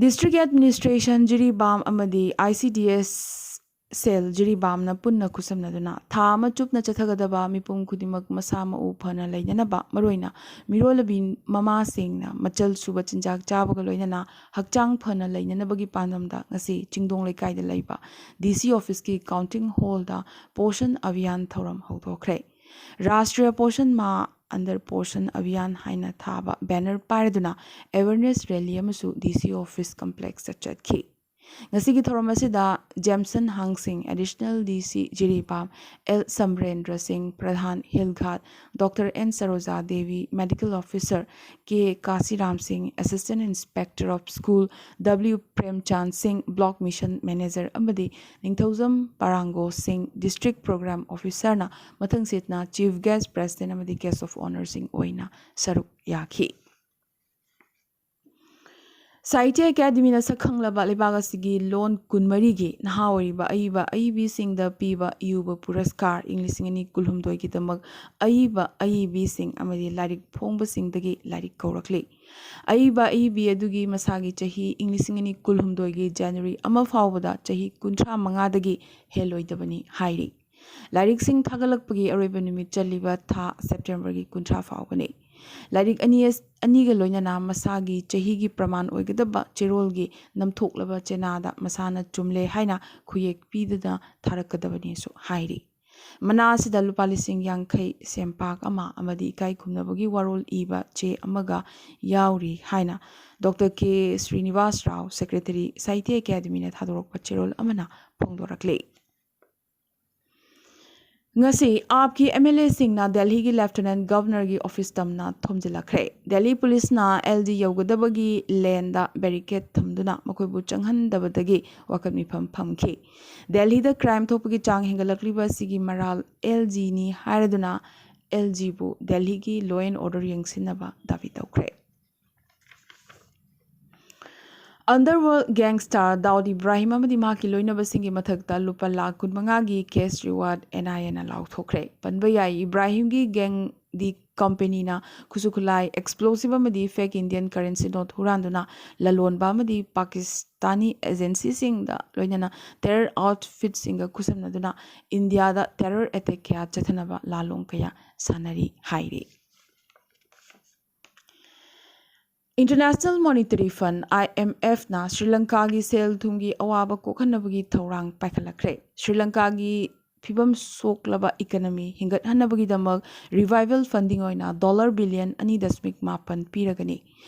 ꯗꯤꯁꯇ꯭ꯔꯤꯛ ꯑꯦꯗꯃꯤꯅꯤꯁꯇ꯭ꯔꯦꯁꯟ ꯖꯤꯔꯤꯕꯥꯝ ꯑꯃꯗꯤ ꯑꯥꯏ ꯁꯤ ꯗꯤ ꯑꯦꯁ ꯁꯦꯜ ꯖꯤꯔꯤꯕꯥꯝꯅ ꯄꯨꯟꯅ ꯈꯨꯠꯁꯝꯅꯗꯨꯅ ꯊꯥ ꯑꯃ ꯆꯨꯞꯅ ꯆꯠꯊꯒꯗꯕ ꯃꯤꯄꯨꯝ ꯈꯨꯗꯤꯡꯃꯛ ꯃꯁꯥ ꯃꯎ ꯐꯅ ꯂꯩꯅꯅꯕ, ꯃꯔꯨꯑꯣꯏꯅ ꯃꯤꯔꯣꯜꯂꯕꯤ ꯃꯃꯥꯁꯤꯡꯅ ꯃꯆꯜ ꯁꯨꯕ ꯆꯤꯟꯖꯥꯛ ꯆꯥꯕꯒ ꯂꯣꯏꯅꯅ ꯍꯛꯆꯥꯡ ꯐꯅ ꯂꯩꯅꯅꯕꯒꯤ ꯄꯥꯟꯗꯝꯗ ꯉꯁꯤ ꯆꯤꯡꯗꯣꯡ ꯂꯩꯀꯥꯏꯗ ꯂꯩꯕ ꯗꯤ ꯁꯤ ꯑꯣꯐꯤꯁꯀꯤ ꯀꯥꯎꯟꯇꯤꯡ ꯍꯣꯜꯗ ꯄꯣꯁꯟ ꯑꯚꯤꯌꯥꯟ ꯊꯧꯔꯝ ꯍꯧꯗꯣꯛꯈ꯭ꯔꯦ꯫ ꯔꯥꯁꯇ꯭ꯔꯤꯌ ꯄꯣꯁꯟ ꯃꯥ ꯑꯟꯗꯔ ꯄꯣꯁꯟ ꯑꯚꯤꯌꯥꯟ ꯍꯥꯏꯅ ꯊꯥꯕ ꯕꯦꯅꯔ ꯄꯥꯏꯔꯗꯨꯅ ꯑꯦꯋꯦꯔꯅꯦꯁ ꯔꯦꯂꯤ ꯑꯃꯁꯨ ꯗꯤ ꯁꯤ ꯑꯣꯐꯤꯁ ꯀꯝꯄ꯭ꯂꯦꯛꯁꯇ ꯆꯠꯈꯤ꯫ ꯉꯁꯤꯒꯤ ꯊꯧꯔꯝ ꯑꯁꯤꯗ ꯖꯦꯝꯁꯟ ꯍꯥꯡꯁꯤꯡ, ꯑꯦꯗꯤꯁꯅꯦꯜ ꯗꯤ ꯁꯤ Jiribam, L Samarendra Singh, pradhan Hill Ghat, doctor N Saroja Devi, medical officer K Kasiram Singh, assistant inspector of school W Premchand Singh, block mission manager ꯑꯃꯗꯤ ꯅꯤꯡꯊꯧꯖꯝ ꯄꯥꯔꯥꯡꯒꯣ ꯁꯤꯡ, ꯗꯤꯁꯇ꯭ꯔꯤꯛ ꯄ꯭ꯔꯣꯒ꯭ꯔꯥꯝ ꯑꯣꯐꯤꯁꯔꯅ ꯃꯊꯪꯁꯤꯠꯅ ꯆꯤꯐ ꯒꯦꯁ꯭ꯠ, ꯄ꯭ꯔꯦꯁꯤꯗꯦꯟꯠ ꯑꯃꯗꯤ ꯒꯦꯁ꯭ꯠ ꯑꯣꯐ ꯑꯣꯅꯔꯁꯤꯡ ꯑꯣꯏꯅ ꯁꯔꯨꯛ ꯌꯥꯈꯤ꯫ ꯁꯥꯍꯤꯇ꯭ꯌ ꯑꯦꯀꯥꯗꯃꯤꯅ ꯁꯛꯈꯪꯂꯕ ꯂꯩꯕꯥꯛ ꯑꯁꯤꯒꯤ ꯂꯣꯟ ꯀꯨꯟꯃꯔꯤꯒꯤ ꯅꯍꯥ ꯑꯣꯏꯔꯤꯕ ꯑꯏꯕ ꯑꯏꯕꯤꯁꯤꯡꯗ ꯄꯤꯕ ꯏꯌꯨꯕ ꯄꯨꯔꯁꯀꯥꯔ ꯏꯪ ꯂꯤꯁꯤꯡ ꯑꯅꯤ ꯀꯨꯟꯍꯨꯝꯗꯣꯏꯒꯤꯗꯃꯛ ꯑꯏꯕ ꯑꯏꯕꯤꯁꯤꯡ ꯑꯃꯗꯤ ꯂꯥꯏꯔꯤꯛ ꯐꯣꯡꯕꯁꯤꯡꯗꯒꯤ ꯂꯥꯏꯔꯤꯛ ꯀꯧꯔꯛꯂꯤ꯫ ꯑꯏꯕ ꯑꯏꯕꯤ ꯑꯗꯨꯒꯤ ꯃꯁꯥꯒꯤ ꯆꯍꯤ ꯏꯪ ꯂꯤꯁꯤꯡ ꯑꯅꯤ ꯀꯨꯟꯍꯨꯝꯗꯣꯏꯒꯤ ꯖꯅꯋꯥꯔꯤ ꯑꯃ ꯐꯥꯎꯕꯗ ꯆꯍꯤ ꯀꯨꯟꯊ꯭ꯔꯥ ꯃꯉꯥꯗꯒꯤ ꯍꯦꯜꯂꯣꯏꯗꯕꯅꯤ ꯍꯥꯏꯔꯤ꯫ ꯂꯥꯏꯔꯤꯛꯁꯤꯡ ꯊꯥꯒꯠꯂꯛꯄꯒꯤ ꯑꯔꯣꯏꯕ ꯅꯨꯃꯤꯠ ꯆꯜꯂꯤꯕ ꯊꯥ ꯁꯦꯞꯇꯦꯝꯕꯔꯒꯤ ꯀꯨꯟꯊ꯭ꯔꯥ ꯐꯥꯎꯕꯅꯤ꯫ ꯂꯥꯏꯔꯤꯛ ꯑꯅꯤ ꯑꯁ-, ꯑꯅꯤꯒ ꯂꯣꯏꯅꯅ ꯃꯁꯥꯒꯤ ꯆꯍꯤꯒꯤ ꯄ꯭ꯔꯃꯥꯟ ꯑꯣꯏꯒꯗꯕ ꯆꯦꯔꯣꯜꯒꯤ ꯅꯝꯊꯣꯛꯂꯕ ꯆꯦꯅꯥꯗ ꯃꯁꯥꯅ ꯆꯨꯝꯂꯦ ꯍꯥꯏꯅ ꯈꯨꯌꯦꯛ ꯄꯤꯗꯨꯅ ꯊꯥꯔꯛꯀꯗꯕꯅꯤꯁꯨ ꯍꯥꯏꯔꯤ꯫ ꯃꯅꯥ ꯑꯁꯤꯗ ꯂꯨꯄꯥ ꯂꯤꯁꯤꯡ ꯌꯥꯡꯈꯩ, ꯁꯦꯝꯄꯥꯛ ꯑꯃ ꯑꯃꯗꯤ ꯏꯀꯥꯏ ꯈꯨꯝꯅꯕꯒꯤ ꯋꯥꯔꯣꯜ ꯏꯕ ꯆꯦ ꯑꯃꯒ ꯌꯥꯎꯔꯤ ꯍꯥꯏꯅ ꯗꯣꯛꯇꯔ ꯀꯦ ꯁ꯭ꯔꯤꯅꯤꯕꯥꯁ ꯔꯥꯎ, ꯁꯦꯀ꯭ꯔꯦꯇꯔꯤ, ꯁꯥꯍꯤꯇ꯭ꯌ ꯑꯦꯀꯥꯗꯃꯤꯅ ꯊꯥꯗꯣꯔꯛꯄ ꯆꯦꯔꯣꯜ ꯑꯃꯅ ꯐꯣꯡꯗꯣꯔꯛꯂꯤ꯫ ꯉꯁꯤ ꯑꯥꯞꯀꯤ ꯑꯦꯝ ꯑꯦꯜ ꯑꯦꯁꯤꯡꯅ ꯗꯦꯜꯍꯤꯒꯤ ꯂꯦꯐꯇꯤꯅꯦꯟꯠ ꯒꯕꯔꯅꯔꯒꯤ ꯑꯣꯐꯤꯁ ꯇꯝꯅ ꯊꯣꯝꯖꯤꯜꯂꯛꯈ꯭ꯔꯦ꯫ ꯗꯦꯜꯍꯤ ꯄꯨꯂꯤꯁꯅ ꯑꯦꯜ ꯖꯤ ꯌꯧꯒꯗꯕꯒꯤ ꯂꯦꯟꯗ ꯕꯦꯔꯤꯀꯦꯗ ꯊꯝꯗꯨꯅ ꯃꯈꯣꯏꯕꯨ ꯆꯪꯍꯟꯗꯕꯗꯒꯤ ꯋꯥꯀꯠ ꯃꯤꯐꯝ ꯐꯝꯈꯤ꯫ ꯗꯦꯜꯍꯤꯗ ꯀ꯭ꯔꯥꯏꯝ ꯊꯣꯛꯄꯒꯤ ꯆꯥꯡ ꯍꯦꯟꯒꯠꯂꯛꯂꯤꯕ ꯑꯁꯤꯒꯤ ꯃꯔꯥꯜ ꯑꯦꯜ ꯖꯤꯅꯤ ꯍꯥꯏꯔꯗꯨꯅ ꯑꯦꯜ ꯖꯤꯕꯨ ꯗꯦꯜꯍꯤꯒꯤ law and order ꯌꯦꯡꯁꯤꯟꯅꯕ ꯗꯥꯕꯤ ꯇꯧꯈ꯭ꯔꯦ꯫ Underworld gangster ꯗꯥꯎꯗ ꯏꯕ꯭ꯔꯥꯍꯤꯝ ꯑꯃꯗꯤ ꯃꯍꯥꯛꯀꯤ ꯂꯣꯏꯅꯕꯁꯤꯡꯒꯤ ꯃꯊꯛꯇ ꯂꯨꯄꯥ ꯂꯥꯈ ꯀꯨꯟꯃꯉꯥꯒꯤ cash reward ꯑꯦꯟ ꯑꯥꯏ ꯑꯦꯅ ꯂꯥꯎꯊꯣꯛꯈ꯭ꯔꯦ꯫ ꯄꯟꯕ ꯌꯥꯏ, ꯏꯕ꯭ꯔꯥꯍꯤꯝꯒꯤ ꯒꯦꯡꯗꯤ ꯀꯝꯄꯦꯅꯤꯅ ꯈꯨꯠꯁꯨ ꯈꯨꯠꯂꯥꯏ, explosive ꯑꯃꯗꯤ fake Indian currency note ꯍꯨꯔꯥꯟꯗꯨꯅ ꯂꯂꯣꯟꯕ ꯑꯃꯗꯤ ꯄꯥꯀꯤꯁꯇꯥꯅꯤ ꯑꯦꯖꯦꯟꯁꯤꯁꯤꯡꯗ ꯂꯣꯏꯅꯅ terror outfitꯁꯤꯡꯒ ꯈꯨꯠꯁꯝꯅꯗꯨꯅ ꯏꯟꯗꯤꯌꯥꯗ terror attack ꯀꯌꯥ ꯆꯠꯊꯅꯕ ꯂꯥꯂꯣꯡ ꯀꯌꯥ ꯁꯥꯟꯅꯔꯤ ꯍꯥꯏꯔꯤ꯫ International Monetary Fund, I M F ꯅ ꯁ꯭ꯔꯤ ꯂꯪꯀꯥꯒꯤ ꯁꯦꯜ ꯊꯨꯝꯒꯤ ꯑꯋꯥꯕ ꯀꯣꯛꯍꯟꯅꯕꯒꯤ ꯊꯧꯔꯥꯡ ꯄꯥꯏꯈꯠꯂꯛꯈ꯭ꯔꯦ꯫ ꯁ꯭ꯔꯤ ꯂꯪꯀꯥꯒꯤ ꯐꯤꯕꯝ ꯁꯣꯛꯂꯕ economy ꯍꯤꯡꯒꯠꯍꯟꯅꯕꯒꯤꯗꯃꯛ revival funding ꯑꯣꯏꯅ ꯗꯣꯂꯔ ꯕꯤꯂꯤꯌꯟ ꯑꯅꯤ ꯗꯁꯃꯤꯛ ꯃꯥꯄꯟ ꯄꯤꯔꯒꯅꯤ꯫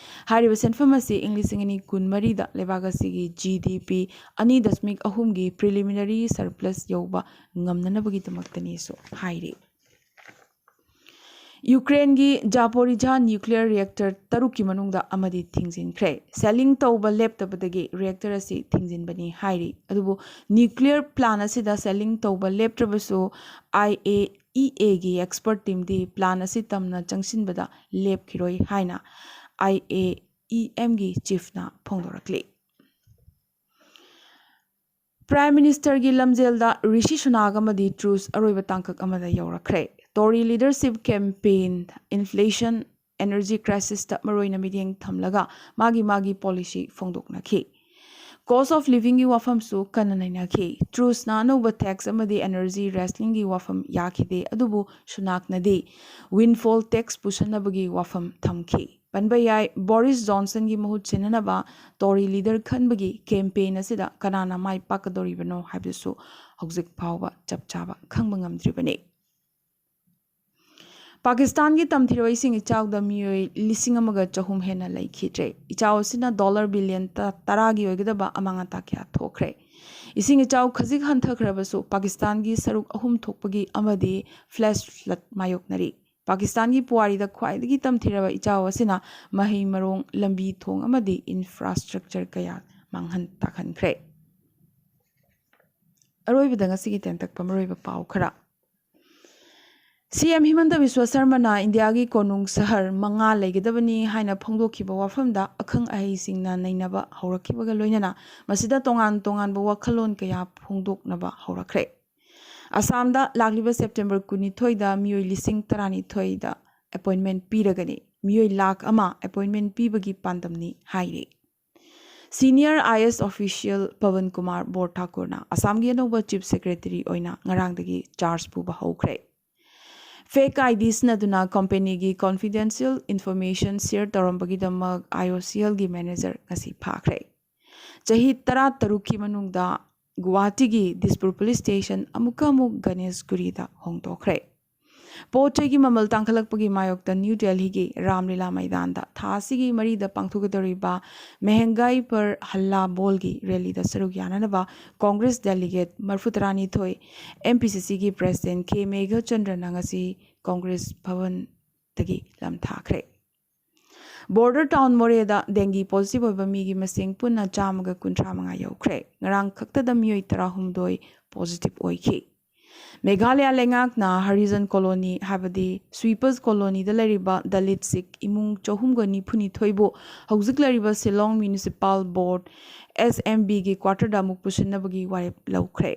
ꯍꯥꯏꯔꯤꯕ ꯁꯦꯟꯐꯝ ꯑꯁꯤ ꯏꯪ ꯂꯤꯁꯤꯡ ꯑꯅꯤ ꯀꯨꯟꯃꯔꯤꯗ ꯂꯩꯕꯥꯛ ꯑꯁꯤꯒꯤ ꯖꯤ ꯗꯤ ꯄꯤ ꯑꯅꯤ ꯗꯁꯃꯤꯛ ꯑꯍꯨꯝꯒꯤ preliminary surplus ꯌꯧꯕ ꯉꯝꯅꯅꯕꯒꯤꯗꯃꯛꯇꯅꯤꯁꯨ ꯍꯥꯏꯔꯤ꯫ ꯌꯨꯀ꯭ꯔꯦꯟꯒꯤ ꯖꯥꯄꯣꯔꯤꯖꯥ nuclear reactor ꯇꯔꯨꯛꯀꯤ ꯃꯅꯨꯡꯗ ꯑꯃꯗꯤ ꯊꯤꯡꯖꯤꯟꯈ꯭ꯔꯦ꯫ Shelling ꯇꯧꯕ ꯂꯦꯞꯇꯕꯗꯒꯤ reactor ꯑꯁꯤ ꯊꯤꯡꯖꯤꯟꯕꯅꯤ ꯍꯥꯏꯔꯤ꯫ ꯑꯗꯨꯕꯨ nuclear plant ꯑꯁꯤꯗ shelling ꯇꯧꯕ ꯂꯦꯞꯇ꯭ꯔꯕꯁꯨ, I A E A ꯒꯤ expert teamꯗꯤ plant ꯑꯁꯤ ꯇꯝꯅ ꯆꯪꯁꯤꯟꯕꯗ ꯂꯦꯞꯈꯤꯔꯣꯏ ꯍꯥꯏꯅ I A E M ꯒꯤ chiefꯅ ꯐꯣꯡꯗꯣꯔꯛꯂꯤ꯫ Prime Ministerꯒꯤ ꯂꯝꯖꯦꯜꯗ ꯔꯤꯁꯤ ꯁꯨꯅꯥꯛ ꯑꯃꯗꯤ ꯇ꯭ꯔꯨꯁ ꯑꯔꯣꯏꯕ ꯇꯥꯡꯀꯛ ꯑꯃꯗ ꯌꯧꯔꯛꯈ꯭ꯔꯦ꯫ Tory leadership campaign, inflation, energy crisisꯇ ꯃꯔꯨꯑꯣꯏꯅ ꯃꯤꯠꯌꯦꯡ ꯊꯝꯂꯒ ꯃꯥꯒꯤ ꯃꯥꯒꯤ policy ꯐꯣꯡꯗꯣꯛꯅꯈꯤ꯫ Cost of livingꯒꯤ ꯋꯥꯐꯝꯁꯨ ꯀꯟꯅ ꯅꯩꯅꯈꯤ꯫ ꯇ꯭ꯔꯨꯁꯅ ꯑꯅꯧꯕ tax ꯑꯃꯗꯤ energy rationingꯒꯤ ꯋꯥꯐꯝ ꯌꯥꯈꯤꯗꯦ, ꯑꯗꯨꯕꯨ ꯁꯨꯅꯥꯛꯅꯗꯤ windfall tax ꯄꯨꯁꯟꯅꯕꯒꯤ ꯋꯥꯐꯝ ꯊꯝꯈꯤ꯫ ꯄꯟꯕ ꯌꯥꯏ, ꯕꯣꯔꯤꯁ ꯖꯣꯟꯁꯟꯒꯤ ꯃꯍꯨꯠ ꯁꯤꯟꯅꯅꯕ Tory leader ꯈꯟꯕꯒꯤ campaign ꯑꯁꯤꯗ ꯀꯅꯥꯅ ꯃꯥꯏ ꯄꯥꯛꯀꯗꯧꯔꯤꯕꯅꯣ ꯍꯥꯏꯕꯗꯨꯁꯨ ꯍꯧꯖꯤꯛ ꯐꯥꯎꯕ ꯆꯞ ꯆꯥꯕ ꯈꯪꯕ ꯉꯝꯗ꯭ꯔꯤꯕꯅꯤ꯫ ꯄꯥꯀꯤꯁꯇꯥꯟꯒꯤ ꯇꯝꯊꯤꯔꯣꯏꯁꯤꯡ ꯏꯆꯥꯎꯗ ꯃꯤꯑꯣꯏ ꯂꯤꯁꯤꯡ ꯑꯃꯒ ꯆꯍꯨꯝ ꯍꯦꯟꯅ ꯂꯩꯈꯤꯗ꯭ꯔꯦ꯫ ꯏꯆꯥꯎ ꯑꯁꯤꯅ ꯗꯣꯂꯔ ꯕꯤꯂꯤꯌꯟ ꯇ-, ꯇꯔꯥꯒꯤ ꯑꯣꯏꯒꯗꯕ ꯑꯃꯥꯡ ꯑꯇꯥ ꯀꯌꯥ ꯊꯣꯛꯈ꯭ꯔꯦ꯫ ꯏꯁꯤꯡ ꯏꯆꯥꯎ ꯈꯖꯤꯛ ꯍꯟꯊꯈ꯭ꯔꯕꯁꯨ ꯄꯥꯀꯤꯁꯇꯥꯟꯒꯤ ꯁꯔꯨꯛ ꯑꯍꯨꯝ ꯊꯣꯛꯄꯒꯤ ꯑꯃꯗꯤ flash flood ꯃꯥꯌꯣꯛꯅꯔꯤ꯫ ꯄꯥꯀꯤꯁꯇꯥꯟꯒꯤ ꯄꯨꯋꯥꯔꯤꯗ ꯈ꯭ꯋꯥꯏꯗꯒꯤ ꯇꯝꯊꯤꯔꯕ ꯏꯆꯥꯎ ꯑꯁꯤꯅ ꯃꯍꯩ ꯃꯔꯣꯡ, ꯂꯝꯕꯤ ꯊꯣꯡ ꯑꯃꯗꯤ infrastructure ꯀꯌꯥ ꯃꯥꯡꯍꯟ ꯇꯥꯛꯍꯟꯈ꯭ꯔꯦ꯫ ꯑꯔꯣꯏꯕꯗ ꯉꯁꯤꯒꯤ ꯇꯦꯟꯇꯛꯄ ꯃꯔꯨꯑꯣꯏꯕ ꯄꯥꯎ ꯈꯔ꯫ ꯁꯤ ꯑꯦꯝ ꯍꯤꯃꯟꯇ ꯕꯤꯁ꯭ꯋ ꯁꯔꯃꯅ ꯏꯟꯗꯤꯌꯥꯒꯤ ꯀꯣꯅꯨꯡ ꯁꯍꯔ ꯃꯉꯥ ꯂꯩꯒꯗꯕꯅꯤ ꯍꯥꯏꯅ ꯐꯣꯡꯗꯣꯛꯈꯤꯕ ꯋꯥꯐꯝꯗ ꯑꯈꯪ ꯑꯍꯩꯁꯤꯡꯅ ꯅꯩꯅꯕ ꯍꯧꯔꯛꯈꯤꯕꯒ ꯂꯣꯏꯅꯅ ꯃꯁꯤꯗ ꯇꯣꯉꯥꯟ ꯇꯣꯉꯥꯟꯕ ꯋꯥꯈꯜꯂꯣꯟ ꯀꯌꯥ ꯐꯣꯡꯗꯣꯛꯅꯕ ꯍꯧꯔꯛꯈ꯭ꯔꯦ꯫ ꯑꯁꯥꯝꯗ ꯂꯥꯛꯂꯤꯕ ꯁꯦꯞꯇꯦꯝꯕꯔ ꯀꯨꯟꯅꯤꯊꯣꯏꯗ ꯃꯤꯑꯣꯏ ꯂꯤꯁꯤꯡ ꯇꯔꯥꯅꯤꯊꯣꯏꯗ appointment ꯄꯤꯔꯒꯅꯤ꯫ ꯃꯤꯑꯣꯏ ꯂꯥꯈ ꯑꯃ appointment ꯄꯤꯕꯒꯤ ꯄꯥꯟꯗꯝꯅꯤ ꯍꯥꯏꯔꯤ꯫ Senior I A S official Paban Kumar ꯕꯣꯔ ꯊꯥꯀꯨꯔꯅ ꯑꯁꯥꯝꯒꯤ ꯑꯅꯧꯕ Chief Secretary ꯑꯣꯏꯅ ꯉꯔꯥꯡꯗꯒꯤ charge ꯄꯨꯕ ꯍꯧꯈ꯭ꯔꯦ꯫ Fake I D ꯁꯤꯖꯤꯟꯅꯗꯨꯅ companyꯒꯤ confidential information share ꯇꯧꯔꯝꯕꯒꯤꯗꯃꯛ I O C Lꯒꯤ manager ꯉꯁꯤ ꯐꯥꯈ꯭ꯔꯦ꯫ ꯆꯍꯤ ꯇꯔꯥꯇꯔꯨꯛꯀꯤ ꯃꯅꯨꯡꯗ ꯒꯨꯋꯥꯍꯥꯇꯤꯒꯤ ꯗꯤꯁꯄꯨꯔ police station ꯑꯃꯨꯛꯀ ꯑꯃꯨꯛ ꯒꯅꯦꯁ ꯒꯨꯔꯤꯗ ꯍꯣꯡꯗꯣꯛꯈ꯭ꯔꯦ꯫ ꯄꯣꯠ ꯆꯩꯒꯤ ꯃꯃꯜ ꯇꯥꯡꯈꯠꯂꯛꯄꯒꯤ ꯃꯥꯌꯣꯛꯇ ꯅ꯭ꯌꯨ ꯗꯦꯜꯍꯤꯒꯤ ꯔꯥꯝꯂꯤꯂꯥ ꯃꯩꯗꯥꯟꯗ ꯊꯥ ꯑꯁꯤꯒꯤ ꯃꯔꯤꯗ ꯄꯥꯡꯊꯣꯛꯀꯗꯧꯔꯤꯕ ꯃꯦꯍꯦꯡꯒꯥꯏ ꯄꯔ ꯍꯜꯂꯥ ꯕꯣꯜꯒꯤ rallyꯗ ꯁꯔꯨꯛ ꯌꯥꯅꯅꯕ Congress delegate ꯃꯔꯐꯨ ꯇꯔꯥꯅꯤꯊꯣꯏ M P C Cꯒꯤ President K ꯃꯦꯘꯆꯟꯗ꯭ꯔꯅ ꯉꯁꯤ Congress ꯚꯕꯟꯗꯒꯤ ꯂꯝꯊꯥꯈ꯭ꯔꯦ꯫ Border town ꯃꯣꯔꯦꯗ dengue positive ꯑꯣꯏꯕ ꯃꯤꯒꯤ ꯃꯁꯤꯡ ꯄꯨꯟꯅ ꯆꯥꯝꯃꯒ ꯀꯨꯟꯊ꯭ꯔꯥ ꯃꯉꯥ ꯌꯧꯈ꯭ꯔꯦ꯫ ꯉꯔꯥꯡ ꯈꯛꯇꯗ ꯃꯤꯑꯣꯏ ꯇꯔꯥꯍꯨꯝꯗꯣꯏ positive ꯑꯣꯏꯈꯤ꯫ ꯃꯦꯘꯥꯂꯌꯥ ꯂꯩꯉꯥꯛꯅ ꯍꯔꯤꯖꯟ colony, ꯍꯥꯏꯕꯗꯤ Sweepers colonyꯗ ꯂꯩꯔꯤꯕ Dalit Sikh ꯏꯃꯨꯡ ꯆꯍꯨꯝꯒ ꯅꯤꯐꯨꯅꯤꯊꯣꯏꯕꯨ ꯍꯧꯖꯤꯛ ꯂꯩꯔꯤꯕ Shillong Municipal Board, S M Bꯒꯤ quarterꯗ ꯑꯃꯨꯛ ꯄꯨꯁꯤꯟꯅꯕꯒꯤ ꯋꯥꯔꯦꯞ ꯂꯧꯈ꯭ꯔꯦ꯫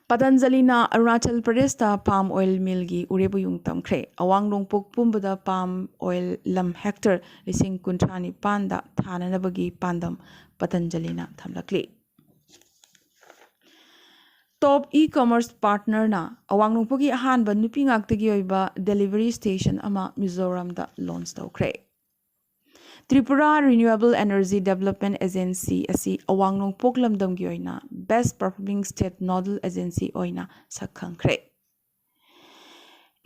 ꯄꯇꯟꯖꯂꯤꯅ ꯑꯔꯨꯅꯥꯆꯜ ꯄ꯭ꯔꯗꯦꯁꯇ palm oil millꯒꯤ ꯎꯔꯦꯞ ꯎꯌꯨꯡ ꯇꯝꯈ꯭ꯔꯦ꯫ ꯑꯋꯥꯡ ꯅꯣꯡꯄꯣꯛ ꯄꯨꯝꯕꯗ palm oil ꯂꯝ hectare ꯂꯤꯁꯤꯡ ꯀꯨꯟꯊ꯭ꯔꯥ ꯅꯤꯄꯥꯟꯗ ꯊꯥꯅꯅꯕꯒꯤ ꯄꯥꯟꯗꯝ ꯄꯇꯟꯖꯂꯤꯅ ꯊꯝꯂꯛꯂꯤ꯫ Top e-commerce partnerꯅ ꯑꯋꯥꯡ ꯅꯣꯡꯄꯣꯛꯀꯤ ꯑꯍꯥꯟꯕ ꯅꯨꯄꯤ ꯉꯥꯛꯇꯒꯤ ꯑꯣꯏꯕ delivery station ꯑꯃ ꯃꯤꯖꯣꯔꯥꯝꯗ launch ꯇꯧꯈ꯭ꯔꯦ꯫ Tripura Renewable Energy Development Agency ꯑꯁꯤ ꯑꯋꯥꯡ ꯅꯣꯡꯄꯣꯛ ꯂꯝꯗꯝꯒꯤ ꯑꯣꯏꯅ Best Performing State Nodal Agency ꯑꯣꯏꯅ ꯁꯛꯈꯪꯈ꯭ꯔꯦ꯫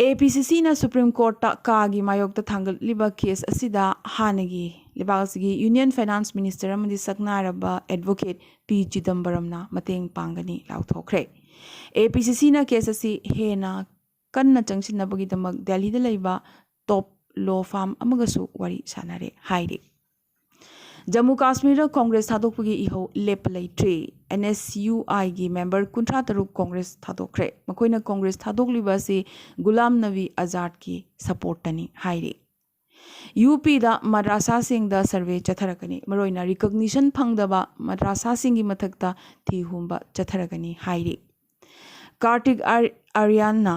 ꯑꯦ ꯄꯤ ꯁꯤ ꯁꯤꯅ ꯁꯨꯄ꯭ꯔꯤꯝ ꯀꯣꯔꯠꯇ ꯀꯥꯒꯤ ꯃꯥꯌꯣꯛꯇ ꯊꯥꯡꯒꯠꯂꯤꯕ ꯀꯦꯁ ꯑꯁꯤꯗ ꯍꯥꯟꯅꯒꯤ ꯂꯩꯕꯥꯛ ꯑꯁꯤꯒꯤ ꯌꯨꯅꯤꯌꯟ ꯐꯥꯏꯅꯥꯟꯁ ꯃꯤꯅꯤꯁꯇꯔ ꯑꯃꯗꯤ ꯁꯛꯅꯥꯏꯔꯕ ꯑꯦꯗꯚꯣꯀꯦꯠ ꯄꯤ ꯆꯤꯗꯝꯕꯔꯝꯅ ꯃꯇꯦꯡ ꯄꯥꯡꯒꯅꯤ ꯂꯥꯎꯊꯣꯛꯈ꯭ꯔꯦ꯫ ꯑꯦ ꯄꯤ ꯁꯤ ꯁꯤꯅ ꯀꯦꯁ ꯑꯁꯤ ꯍꯦꯟꯅ ꯀꯟꯅ ꯆꯪꯁꯤꯟꯅꯕꯒꯤꯗꯃꯛ ꯗꯦꯜꯂꯤꯗ ꯂꯩꯕ ꯇꯣꯞ ꯂꯣ ꯐꯥꯝ ꯑꯃꯒꯁꯨ ꯋꯥꯔꯤ ꯁꯥꯟꯅꯔꯦ ꯍꯥꯏꯔꯤ꯫ ꯖꯝꯃꯨ ꯀꯥꯁꯃꯤꯔꯗ ꯀꯣꯡꯒ꯭ꯔꯦꯁ ꯊꯥꯗꯣꯛꯄꯒꯤ ꯏꯍꯧ ꯂꯦꯞꯄ ꯂꯩꯇ꯭ꯔꯤ꯫ ꯑꯦꯟ ꯑꯦꯁ ꯌꯨ ꯑꯥꯏꯒꯤ ꯃꯦꯝꯕꯔ ꯀꯨꯟꯊ꯭ꯔꯥ ꯇꯔꯨꯛ ꯀꯣꯡꯒ꯭ꯔꯦꯁ ꯊꯥꯗꯣꯛꯈ꯭ꯔꯦ꯫ ꯃꯈꯣꯏꯅ ꯀꯣꯡꯒ꯭ꯔꯦꯁ ꯊꯥꯗꯣꯛꯂꯤꯕ ꯑꯁꯤ ꯒꯨꯂꯥꯝ ꯅꯕꯤ ꯑꯖꯥꯗꯀꯤ ꯁꯄꯣꯔꯠꯇꯅꯤ ꯍꯥꯏꯔꯤ꯫ ꯌꯨ ꯄꯤꯗ ꯃꯗ꯭ꯔꯥꯁꯥꯁꯤꯡꯗ ꯁꯔꯚꯦ ꯆꯠꯊꯔꯛꯀꯅꯤ꯫ ꯃꯔꯨꯑꯣꯏꯅ ꯔꯤꯀꯣꯒꯅꯤꯁꯟ ꯐꯪꯗꯕ ꯃꯗ꯭ꯔꯥꯁꯥꯁꯤꯡꯒꯤ ꯃꯊꯛꯇ ꯊꯤ ꯍꯨꯝꯕ ꯆꯠꯊꯔꯒꯅꯤ ꯍꯥꯏꯔꯤ꯫ ꯀꯥꯔꯇꯤꯛ ꯑꯥꯔ-, ꯑꯥꯔꯌꯥꯟꯅ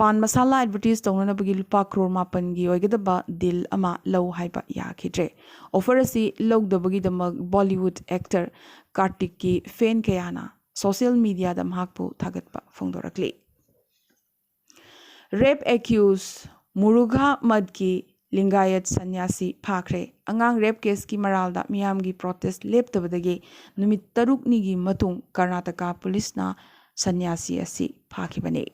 ꯄꯥꯟ ꯃꯁꯥꯂꯥ ꯑꯦꯗꯚꯔꯇꯤꯁ ꯇꯧꯅꯅꯕꯒꯤ ꯂꯨꯄꯥ ꯀ꯭ꯔꯣꯔ ꯃꯥꯄꯟꯒꯤ ꯑꯣꯏꯒꯗꯕ ꯗꯤꯜ ꯑꯃ ꯂꯧ ꯍꯥꯏꯕ ꯌꯥꯈꯤꯗ꯭ꯔꯦ꯫ ꯑꯣꯐꯔ ꯑꯁꯤ ꯂꯧꯗꯕꯒꯤꯗꯃꯛ ꯕꯣꯂꯤꯋꯨꯗ ꯑꯦꯛꯇꯔ ꯀꯥꯔꯇꯤꯛꯀꯤ ꯐꯦꯟ ꯀꯌꯥꯅ ꯁꯣꯁꯤꯌꯦꯜ ꯃꯤꯗꯤꯌꯥꯗ ꯃꯍꯥꯛꯄꯨ ꯊꯥꯒꯠꯄ ꯐꯣꯡꯗꯣꯔꯛꯂꯤ꯫ ꯔꯦꯞ ꯑꯦꯀ꯭ꯌꯨꯁ ꯃꯨꯔꯨꯒꯥ ꯃꯠꯀꯤ ꯂꯤꯡꯒꯥꯌꯠ ꯁꯟꯌꯥꯁꯤ ꯐꯥꯈ꯭ꯔꯦ꯫ ꯑꯉꯥꯡ ꯔꯦꯞ ꯀꯦꯁꯀꯤ ꯃꯔꯥꯜꯗ ꯃꯤꯌꯥꯝꯒꯤ ꯄ꯭ꯔꯣꯇꯦꯁ ꯂꯦꯞꯇꯕꯗꯒꯤ ꯅꯨꯃꯤꯠ ꯇꯔꯨꯛꯅꯤꯒꯤ ꯃꯇꯨꯡ ꯀꯔꯅꯥꯇꯀꯥ ꯄꯨꯂꯤꯁꯅ ꯁꯟꯌꯥꯁꯤ ꯑꯁꯤ ꯐꯥꯈꯤꯕꯅꯤ꯫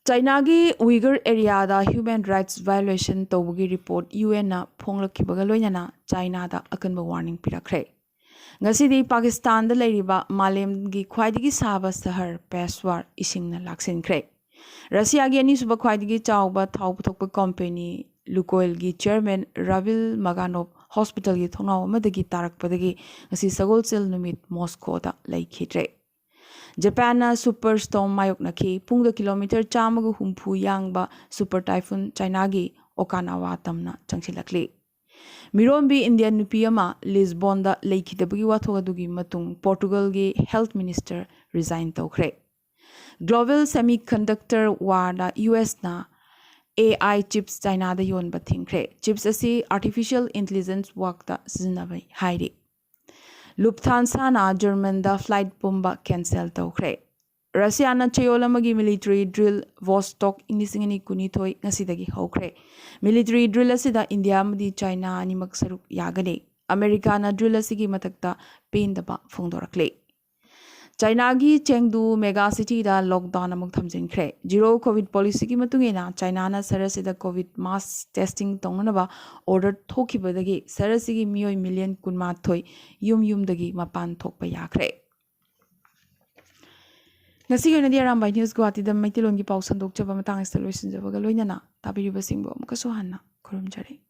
ꯆꯥꯏꯅꯥꯒꯤ ꯎꯏꯒꯔ ꯑꯦꯔꯤꯌꯥꯗ ꯍ꯭ꯌꯨꯃꯦꯟ ꯔꯥꯏꯠꯁ ꯚꯥꯏꯑꯣꯂꯦꯁꯟ ꯇꯧꯕꯒꯤ ꯔꯤꯄꯣꯔꯠ ꯌꯨ ꯑꯦꯟꯅ ꯐꯣꯡꯂꯛꯈꯤꯕꯒ ꯂꯣꯏꯅꯅ ꯆꯥꯏꯅꯥꯗ ꯑꯀꯟꯕ ꯋꯥꯔꯅꯤꯡ ꯄꯤꯔꯛꯈ꯭ꯔꯦ꯫ ꯉꯁꯤꯗꯤ ꯄꯥꯀꯤꯁꯇꯥꯟꯗ ꯂꯩꯔꯤꯕ ꯃꯥꯂꯦꯝꯒꯤ ꯈ꯭ꯋꯥꯏꯗꯒꯤ ꯁꯥꯕ ꯁꯍꯔ ꯄꯦꯁꯋꯥꯔ ꯏꯁꯤꯡꯅ ꯂꯥꯛꯁꯤꯟꯈ꯭ꯔꯦ꯫ ꯔꯁꯤꯌꯥꯒꯤ ꯑꯅꯤꯁꯨꯕ ꯈ꯭ꯋꯥꯏꯗꯒꯤ ꯆꯥꯎꯕ ꯊꯥꯎ ꯄꯨꯊꯣꯛꯄ ꯀꯣꯝꯄꯦꯅꯤ ꯂꯨꯀꯣꯏꯜꯒꯤ ꯆꯤꯌꯔꯃꯦꯟ ꯔꯥꯚꯤꯜ ꯃꯒꯥꯅꯣꯚ ꯍꯣꯁꯄꯤꯇꯥꯜꯒꯤ ꯊꯣꯡꯅꯥꯎ ꯑꯃꯗꯒꯤ ꯇꯥꯔꯛꯄꯗꯒꯤ ꯉꯁꯤ ꯁꯒꯣꯜꯁꯦꯜ ꯅꯨꯃꯤꯠ ꯃꯣꯁꯀꯣꯗ ꯂꯩꯈꯤꯗ꯭ꯔꯦ꯫ ꯖꯄꯥꯟꯅ ꯁꯨꯄꯔ ꯁ꯭ꯇꯣꯔꯝ ꯃꯥꯌꯣꯛꯅꯈꯤ꯫ ꯄꯨꯡꯗ ꯀꯤꯂꯣꯃꯤꯇꯔ ꯆꯥꯝꯃꯒ ꯍꯨꯝꯐꯨ ꯌꯥꯡꯕ ꯁꯨꯄꯔ ꯇꯥꯏꯐꯨꯟ ꯆꯥꯏꯅꯥꯒꯤ ꯑꯣꯀꯥꯅꯥꯋꯥ ꯇꯝꯅ ꯆꯪꯁꯤꯜꯂꯛꯂꯤ꯫ ꯃꯤꯔꯣꯟꯕꯤ ꯏꯟꯗꯤꯌꯟ ꯅꯨꯄꯤ ꯑꯃ ꯂꯤꯁꯕꯣꯟꯗ ꯂꯩꯈꯤꯗꯕꯒꯤ ꯋꯥꯊꯣꯛ ꯑꯗꯨꯒꯤ ꯃꯇꯨꯡ ꯄꯣꯔꯇꯨꯒꯜꯒꯤ ꯍꯦꯜꯊ ꯃꯤꯅꯤꯁꯇꯔ ꯔꯤꯖꯥꯏꯟ ꯇꯧꯈ꯭ꯔꯦ꯫ ꯒ꯭ꯂꯣꯕꯦꯜ ꯁꯦꯃꯤꯀꯟꯗꯛꯇꯔ ꯋꯥꯔꯗ ꯌꯨ ꯑꯦꯁꯅ ꯑꯦ ꯑꯥꯏ ꯆꯤꯞꯁ ꯆꯥꯏꯅꯥꯗ ꯌꯣꯟꯕ ꯊꯤꯡꯈ꯭ꯔꯦ꯫ ꯆꯤꯞꯁ ꯑꯁꯤ ꯑꯥꯔꯇꯤꯐꯤꯁꯤꯌꯦꯜ ꯏꯟꯇꯦꯂꯤꯖꯦꯟꯁ ꯋꯥꯛꯇ ꯁꯤꯖꯤꯟꯅꯕ ꯍꯥꯏꯔꯤ꯫ ꯂꯨꯐꯊꯥꯟꯁꯥꯅ ꯖꯔꯃꯟꯗ ꯐ꯭ꯂꯥꯏꯠ ꯄꯨꯝꯕ ꯀꯦꯟꯁꯦꯜ ꯇꯧꯈ꯭ꯔꯦ꯫ ꯔꯁꯤꯌꯥꯅ ꯆꯌꯣꯜ ꯑꯃꯒꯤ ꯃꯤꯂꯤꯇꯔꯤ ꯗ꯭ꯔꯤꯜ ꯚꯣꯁꯇꯣꯛ ꯏꯪ ꯂꯤꯁꯤꯡ ꯑꯅꯤ ꯀꯨꯟꯅꯤꯊꯣꯏ ꯉꯁꯤꯗꯒꯤ ꯍꯧꯈ꯭ꯔꯦ꯫ ꯃꯤꯂꯤꯇꯔꯤ ꯗ꯭ꯔꯤꯜ ꯑꯁꯤꯗ ꯏꯟꯗꯤꯌꯥ ꯑꯃꯗꯤ ꯆꯥꯏꯅꯥ ꯑꯅꯤꯃꯛ ꯁꯔꯨꯛ ꯌꯥꯒꯅꯤ꯫ ꯑꯃꯦꯔꯤꯀꯥꯅ ꯗ꯭ꯔꯤꯜ ꯑꯁꯤꯒꯤ ꯃꯊꯛꯇ ꯄꯦꯟꯗꯕ ꯐꯣꯡꯗꯣꯔꯛꯂꯤ꯫ ꯆꯥꯏꯅꯥꯒꯤ ꯆꯦꯡꯗꯨ ꯃꯦꯒꯥ ꯁꯤꯇꯤꯗ ꯂꯣꯛꯗꯥꯎꯟ ꯑꯃꯨꯛ ꯊꯝꯖꯤꯟꯈ꯭ꯔꯦ꯫ ꯖꯤꯔꯣ ꯀꯣꯚꯤꯗ ꯄꯣꯂꯤꯁꯤꯒꯤ ꯃꯇꯨꯡ ꯏꯟꯅ ꯆꯥꯏꯅꯥꯅ ꯁꯍꯔ ꯑꯁꯤꯗ ꯀꯣꯚꯤꯗ ꯃꯥꯁ ꯇꯦꯁꯇꯤꯡ ꯇꯧꯅꯅꯕ ꯑꯣꯔꯗꯔ ꯊꯣꯛꯈꯤꯕꯗꯒꯤ ꯁꯍꯔ ꯑꯁꯤꯒꯤ ꯃꯤꯑꯣꯏ ꯃꯤꯂꯤꯌꯟ ꯀꯨꯟꯃꯥꯊꯣꯏ ꯌꯨꯝ ꯌꯨꯝꯗꯒꯤ ꯃꯄꯥꯟ ꯊꯣꯛꯄ ꯌꯥꯈ꯭ꯔꯦ꯫ ꯉꯁꯤꯒꯤ ꯑꯣꯏꯅꯗꯤ ꯑꯔꯥꯝꯕꯥꯏ ꯅ꯭ꯌꯨꯁ ꯒꯨꯋꯥꯍꯥꯇꯤꯗ ꯃꯩꯇꯩꯂꯣꯟꯒꯤ ꯄꯥꯎ ꯁꯟꯗꯣꯛꯆꯕ ꯃꯇꯥꯡ ꯑꯁꯤꯗ ꯂꯣꯏꯁꯤꯟꯖꯕꯒ ꯂꯣꯏꯅꯅ ꯇꯥꯕꯤꯔꯤꯕꯁꯤꯡꯕꯨ ꯑꯃꯨꯛꯀꯁꯨ ꯍꯟꯅ ꯈꯨꯔꯨꯝꯖꯔꯤ꯫